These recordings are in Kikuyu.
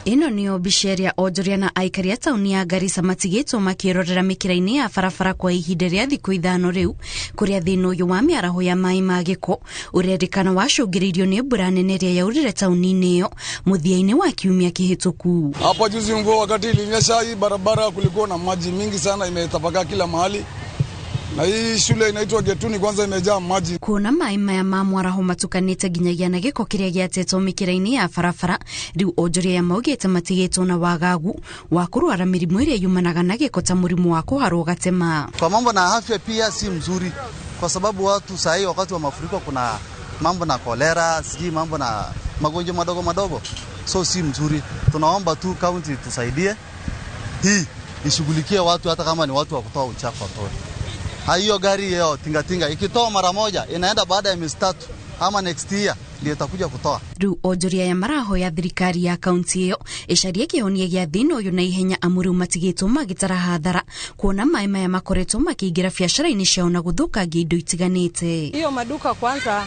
Ĩno nĩyo mbica ĩrĩa onjoria na aikari a taũni ya Garissa matigĩtwo makĩrorera mĩkĩra-inĩ ya barabara kwa ihinda rĩa thikũ 5 rĩu, kũrĩa thĩna ũyũ wa mĩaraho ya maĩ ma gĩko ũrerĩkana wacũngĩrĩirio nĩ mbura nene ĩrĩa yaurire taũni-inĩ ĩyo mũthia-inĩ wa kiumia kĩhĩtũku. Hapa juzi mvua wakati ilinyesha, hii barabara kulikuwa na maji mingi sana, imetapakaa kila mahali. Na hii shule inaitwa Getuni kwanza imejaa maji. Kuona maĩ maya ma mwaraho matukanĩte nginyagia na gĩko kĩrĩa gĩatetwo mĩkĩra-inĩ ya barabara, rĩu onjoria aya maugĩte matigĩtwo na wagagu wa kũrwara mĩrimũ ĩrĩa yumanaga na gĩko ta mũrimũ wa kũharwo gatema. Kwa mambo na afya pia si mzuri, kwa sababu watu saa hii wakati wa mafuriko kuna mambo na kolera, sijui mambo na magonjwa madogo madogo, so si mzuri. Tunaomba tu county tusaidie, hii ishughulikie watu, hata kama ni watu wa kutoa uchafu watoe. Hiyo gari hiyo tingatinga ikitoa mara moja inaenda baada ya miezi 3 ama next year ndio itakuja kutoa. Rĩu onjoria aya marahoya thirikari ya kaunti ĩyo ĩcarie kĩhonia gĩa thĩna ũyũ na ihenya, amu rĩu matigĩtwo magĩtara hathara kuona maĩ maya makoretwo makĩingĩra biacara-inĩ ciao na gũthũkangia indo itiganĩte. Hiyo maduka kwanza,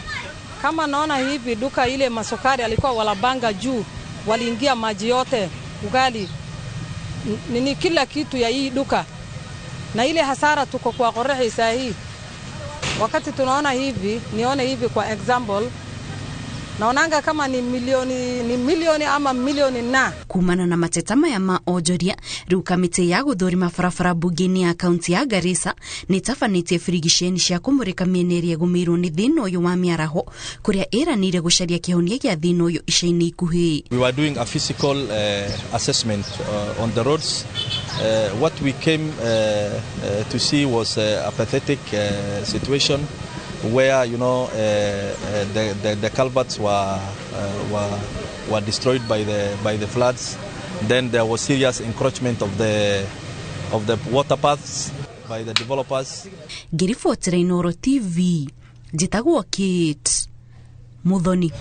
kama naona hivi duka ile masukari alikuwa walabanga juu, waliingia maji yote, ugali, nini kila kitu ya hii duka. Na ile hasara tuko kwa qoraxi saa hii. Wakati tunaona hivi, nione hivi kwa example, naonanga kama ni milioni, ni milioni ama milioni na. Kumana na mateta maya ma onjoria, rĩu kamĩtĩ ya gũthũrima barabara mbunge-inĩ ya kaunti ya Garissa nĩtabanĩtie birigiceni cia kũmũrĩka mĩena ĩrĩa ĩgũmĩirwo nĩ thĩna ũyũ wa mĩaraho, kũrĩa ĩranĩire gũcaria kĩhonia gĩa thĩna ũyũ ica-inĩ ikuhĩ. We were doing a physical assessment on the roads. What we came to see was a pathetic situation where the culverts were destroyed by the floods. Then there was serious encroachment of the water paths by the developers. Ngĩribotera Inooro TV, njĩtagwo Kate Muthoni.